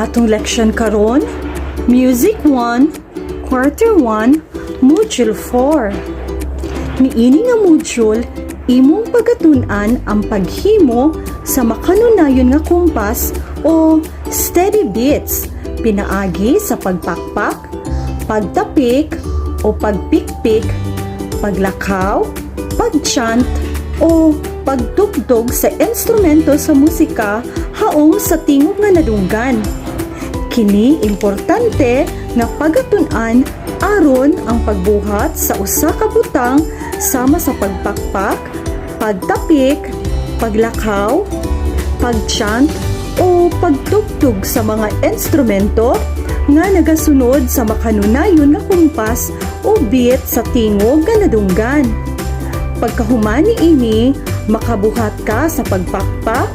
Ang atong leksyon karon, Music 1, Quarter 1, Module 4. Niini nga module, imong pagatun-an ang paghimo sa makanunayon nga kumpas o steady beats pinaagi sa pagpakpak, pagtapik o pagpikpik, paglakaw, pagchant o pagtugtog sa instrumento sa musika haong sa tingog nga nadunggan. Kini importante nga pagatun-an aron ang pagbuhat sa usa ka butang sama sa pagpakpak, pagtapik, paglakaw, pagchant o pagtugtog sa mga instrumento nga nagasunod sa makanunayon nga kumpas o beat sa tingog nga nadunggan. Pagkahuman niini, makabuhat ka sa pagpakpak,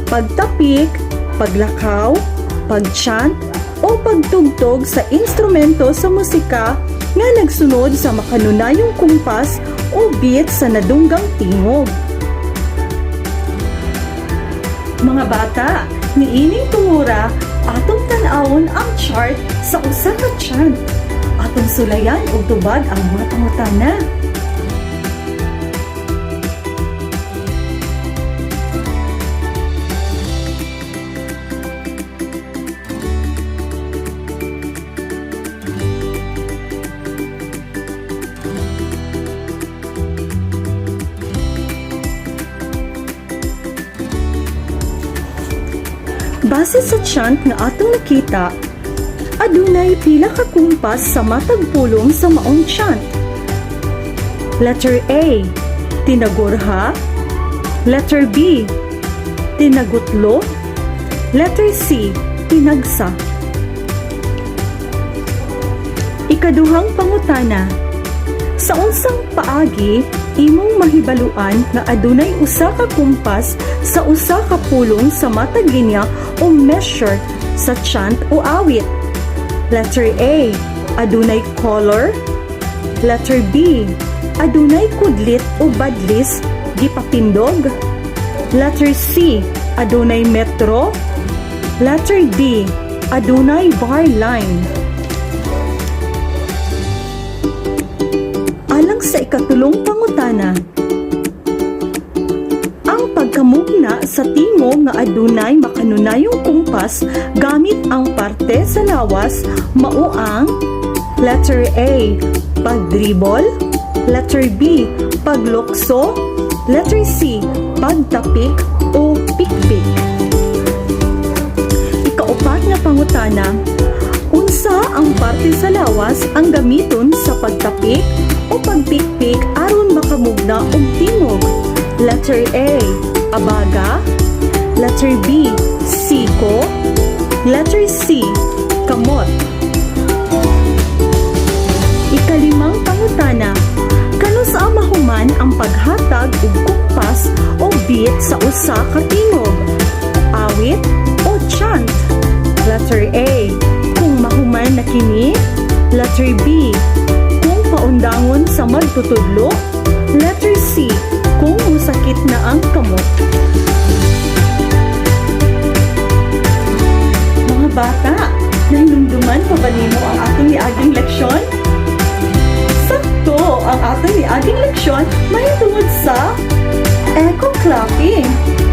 pagtapik, paglakaw, pagchant o pagtugtog sa instrumento sa musika nga nagsunod sa makanunayong kumpas o beat sa nadunggang tingog. Mga bata, niining tungura, atong tan-awon ang chart sa usa ka chant. Atong sulayan og tubag ang mga pangutana. Base sa chant nga atong nakita, adunay pila ka kumpas sa matag pulong sa maong chant. Letter A, tinagurha. Letter B, tinagutlo. Letter C, tinagsa. Ikaduhang pangutana. Sa unsang paagi imong mahibaluan nga adunay usa ka kumpas sa usa ka pulong sa matag linya o measure sa chant o awit? Letter A, adunay color. Letter B, adunay kudlit o badlis gipatindog. Letter C, adunay metro. Letter D, adunay bar line. Alang sa ikatulong pangutana, ang pagkamugna sa tingog nga adunay makanunayong kumpas gamit ang parte sa lawas mao ang: Letter A, pagdribble. Letter B, paglukso. Letter C, pagtapik o pikpik. Ikaupat nga pangutana, unsa ang parte sa lawas ang gamiton sa pagtapik o pagpikpik aron makamugna og tingog? Letter A, abaga. Letter B, siko. Letter C, kamot. Ikalimang pangutana, kanus-a mahuman ang paghatag og kumpas o beat sa usa ka tingog, awit o chant? Letter A, kung mahuman na kini. Letter B, kung paundangon sa magtutudlo. Letter C, kung musakit na ang kamot. Mga bata, nahinumduman pa ba nimo ang atong niaging leksyon? Sakto, ang atong niaging leksyon mahitungod sa echo clapping.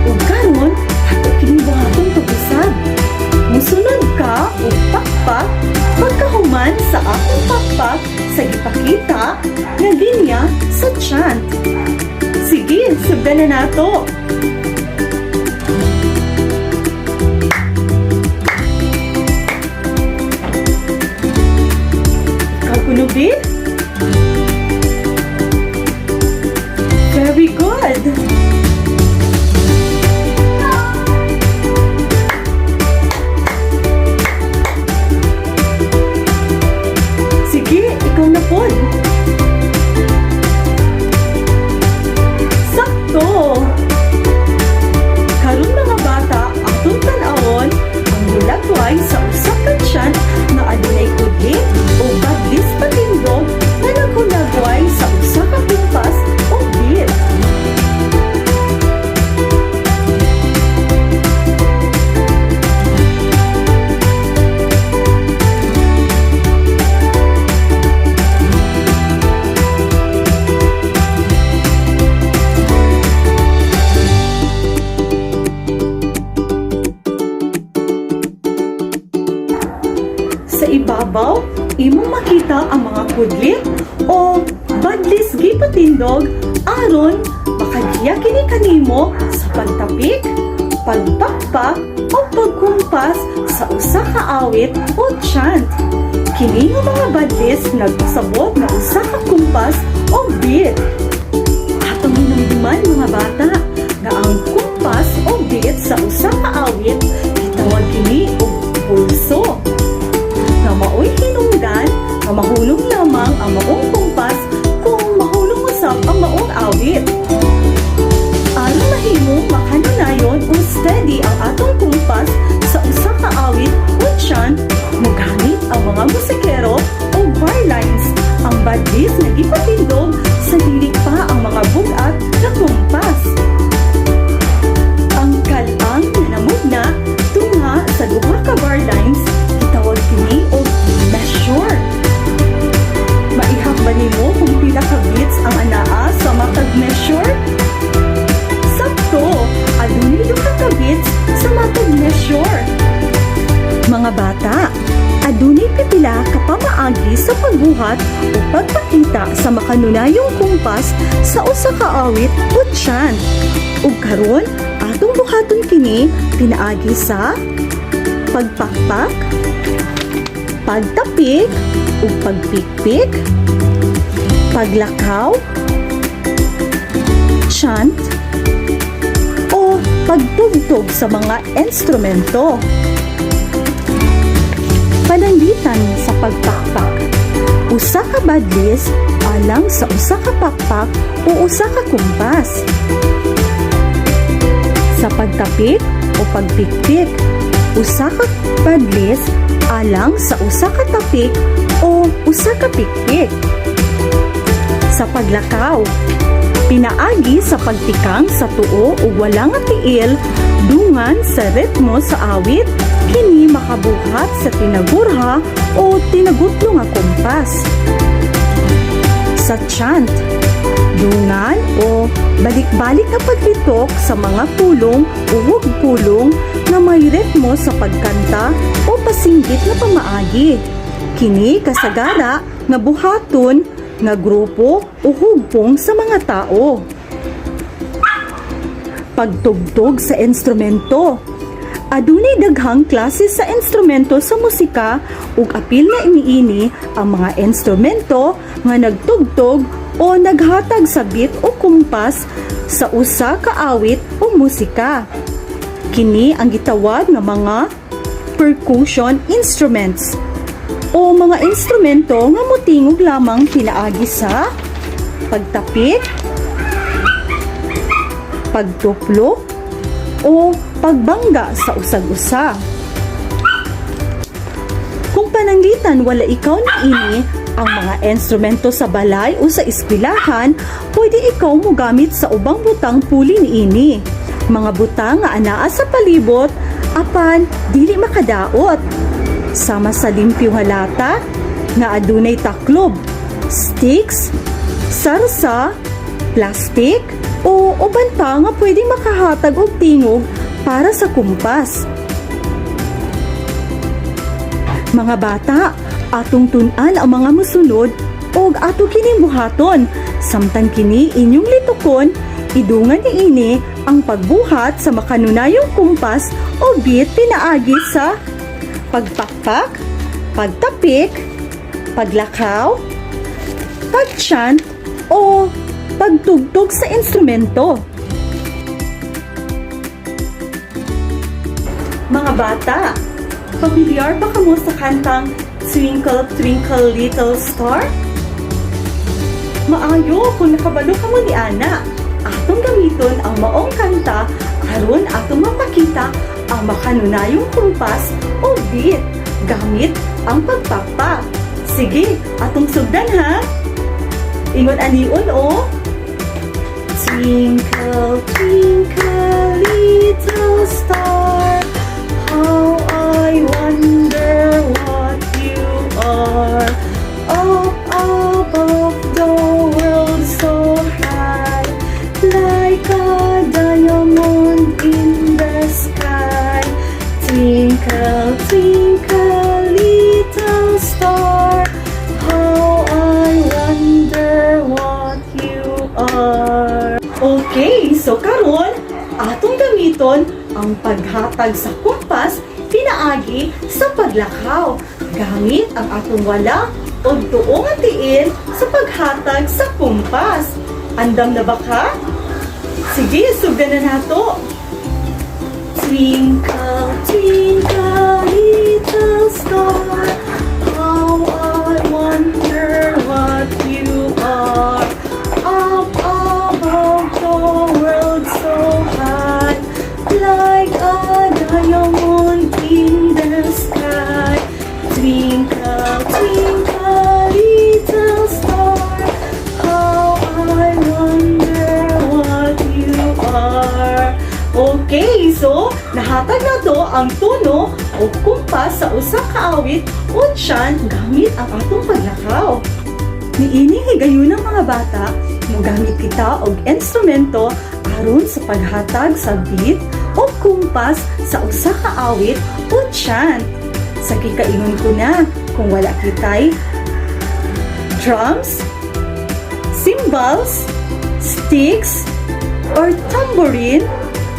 Ug karon, ato kini buhaton pag-usab. Musunod ka og pakpak pagkahuman sa akong pakpak sa gipakita nga linya sa chant. Sige, sugdan na nato. Ikaw kuno, B? Very good! Sige, ikaw na pod. Sakto! Karon, mga bata, atong tan-awon ang hulagway sa usa ka chant nga adunay kudlit o badlis patindog. Ibabaw, imong makita ang mga kudlit o badlis gipatindog aron makagiya kini kanimo sa pagtapik, pagpakpak o pagkumpas sa usa ka awit o chant. Kini nga mga badlis nagpasabot nga usa ka kumpas o beat. Atong hinumduman, mga bata, nga ang kumpas o beat sa usa ka awit gitawag kini og pulso. Nga maoy hinungdan nga mahulong lamang ang maong kumpas kung mahulong usab ang maong awit. Aron mahimong makanunayon o steady ang atong kumpas sa usa ka awit o chant, mogamit ang mga musikero og bar lines, ang badlis nga gipatindog sa dili pa ang mga bug-at na kumpas. Ang kal-ang nga namugna tunga sa duha ka bar lines gitawag kini og measure. Maihap ba nimo kung pila ka beats ang anaa sa matag measure? Sakto, adunay duha ka beats sa matag measure. Mga bata, adunay pipila ka pamaagi sa pagbuhat o pagpakita sa makanunayong kumpas sa usa ka awit o chant. Ug karon, atong buhaton kini pinaagi sa pagpakpak, pagtapik ug pagpikpik, paglakaw, chant, o pagtugtog sa mga instrumento. Pananglitan sa pagpakpak, usa ka badlis alang sa usa ka pakpak o usa ka kumpas. Sa pagtapik o pagpikpik, usa ka badlis alang sa usa ka tapik o usa ka pikpik. Sa paglakaw, pinaagi sa pagtikang sa tuo ug wala nga tiil dungan sa ritmo sa awit, kini makabuhat sa tinagurha o tinagutlo nga kompas. Sa chant, dungan o balik-balik na paglitok sa mga pulong o pulong na may ritmo sa pagkanta o pasinggit nga pamaagi. Kini kasagara nga buhaton nga grupo o hugpong sa mga tao. Pagtugtog sa instrumento. Adunay daghang klase sa instrumento sa musika ug apil na niini ang mga instrumento nga nagtugtog o naghatag sa beat o kumpas sa usa ka awit o musika. Kini ang gitawag nga mga percussion instruments o mga instrumento nga motingog lamang pinaagi sa pagtapik, pagtuplok, o pagbangga sa usag-usa. Kung pananglitan wala ikaw niini ang mga instrumento sa balay o sa eskwelahan, pwede ikaw mogamit sa ubang butang puli niini. Mga butang nga anaa sa palibot apan dili makadaot. Sama sa limpyo nga lata nga adunay taklob, sticks, sarsa, plastic, o uban pa nga pwede makahatag og tingog para sa kumpas. Mga bata, atong tun-an ang mga musunod og ato kining buhaton. Samtang kini inyong litukon, idungan niini ang pagbuhat sa makanunayong kumpas o beat pinaagi sa pagpakpak, pagtapik, paglakaw, pagchant, o pagtugtog sa instrumento. Mga bata, pamilyar ba kamo sa kantang "Twinkle Twinkle Little Star"? Maayo kung nakabalo kamo ni ana. Atong gamiton ang maong kanta aron atong mapakita ang makanunayong kumpas o beat gamit ang pagpakpak. Sige, atong sugdan ha. Ingon anion o. Twinkle, twinkle, little star, how I wonder what you are. Up above the world so high, like a diamond in the sky. Twinkle, twinkle, little star. gamiton ang paghatag sa kumpas pinaagi sa paglakaw gamit ang atong wala o tuo nga tiil sa paghatag sa kumpas. Andam na ba ka? Sige, sugdan na nato. Twinkle, twinkle, little star, how I wonder what you are. Up above the world so high, like a diamond in the sky. Twinkle, twinkle, little star, how I wonder what you are. Okay, so nahatag nato ang tono o kumpas sa usa ka awit o chant gamit ang atong paglakaw. Niining higayunang, mga bata, mogamit kita og instrumento aron sa paghatag sa beat o kumpas sa usa ka awit o chant. Sa gikaingon ko na, kung wala kitay drums, cymbals, sticks, or tambourine,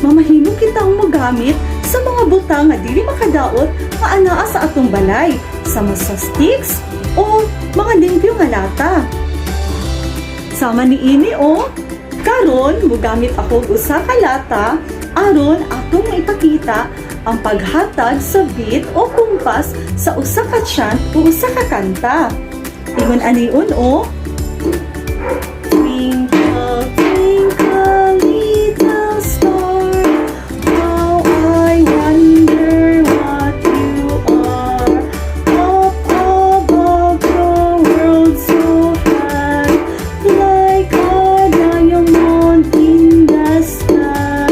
mamahimo kitang mogamit sa mga butang nga dili makadaot nga anaa sa atong balay, sama sa sticks o mga limpyo nga lata. Sama niini o, karon mogamit ako og usa ka lata aron atong maipakita ang paghatag sa beat o kumpas sa usa ka chant o usa ka kanta. Ingon anion o. Twinkle, twinkle, little star, how I wonder what you are. Up above the world so high, like a diamond in the sky.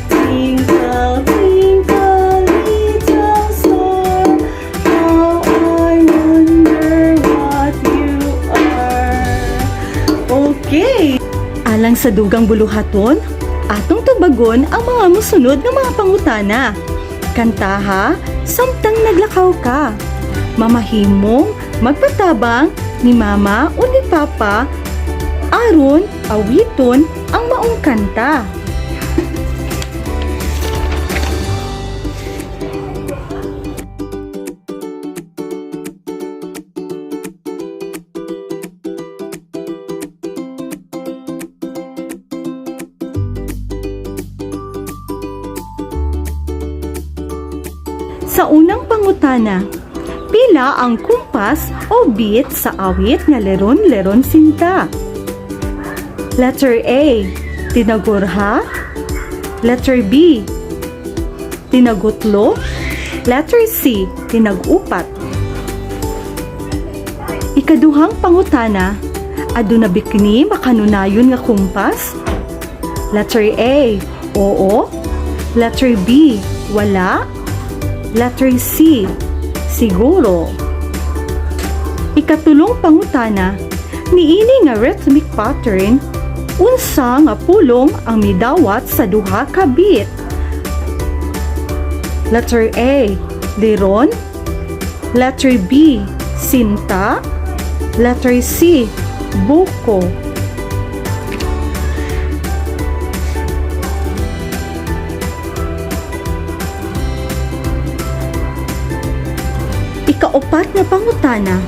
Twinkle, twinkle, little star, how I wonder what you are. Okay. Alang sa dugang buluhaton, atong tubagon ang mga musunod nga mga pangutana. Kantaha samtang naglakaw ka. Mamahimong magpatabang ni mama o ni papa aron awiton ang maong kanta. Sa unang pangutana, pila ang kumpas o beat sa awit nga Leron-Leron Sinta? Letter A, tinagurha. Letter B, tinagutlo. Letter C, tinag-upat. Ikaduhang pangutana, aduna bikini makanunayon nga kumpas? Letter A, oo. Letter B, wala. Letter C, siguro. Ikatulong pangutana, niini nga rhythmic pattern, unsa nga pulong ang midawat sa duha ka beat? Letter A, liron. Letter B, sinta. Letter C, buko. Ikaupat nga pangutana.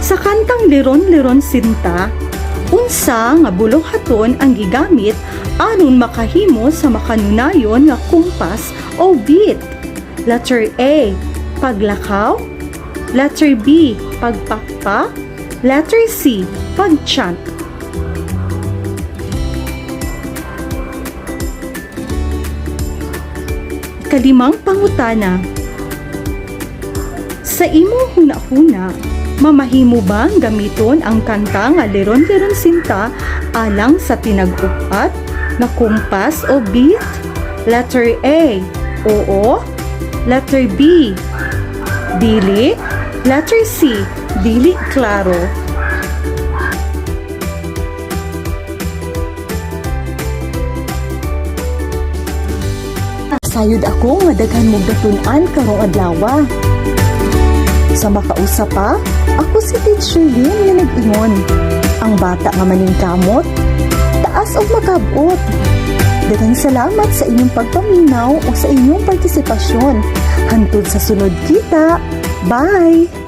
Sa kantang Leron-Leron Sinta, unsa nga buluhaton ang gigamit aron makahimo sa makanunayon nga kumpas o beat? Letter A, paglakaw. Letter B, pagpakpa. Letter C, pagchant. Kalimang pangutana. Sa imong huna-huna, mamahimo bang gamiton ang kanta nga Leron-Leron Sinta alang sa tinag-upat na kumpas o beat? Letter A, oo. Letter B, dili. Letter C, dili klaro. Sayod ako nga daghan mong natun-an karong adlaw. Sa makausa pa, ako si Teacher Lynn nga nag-ingon. Ang bata nga maningkamot, taas og makabot. Daghang salamat sa inyong pagpaminaw o sa inyong partisipasyon. Hantod sa sunod kita. Bye!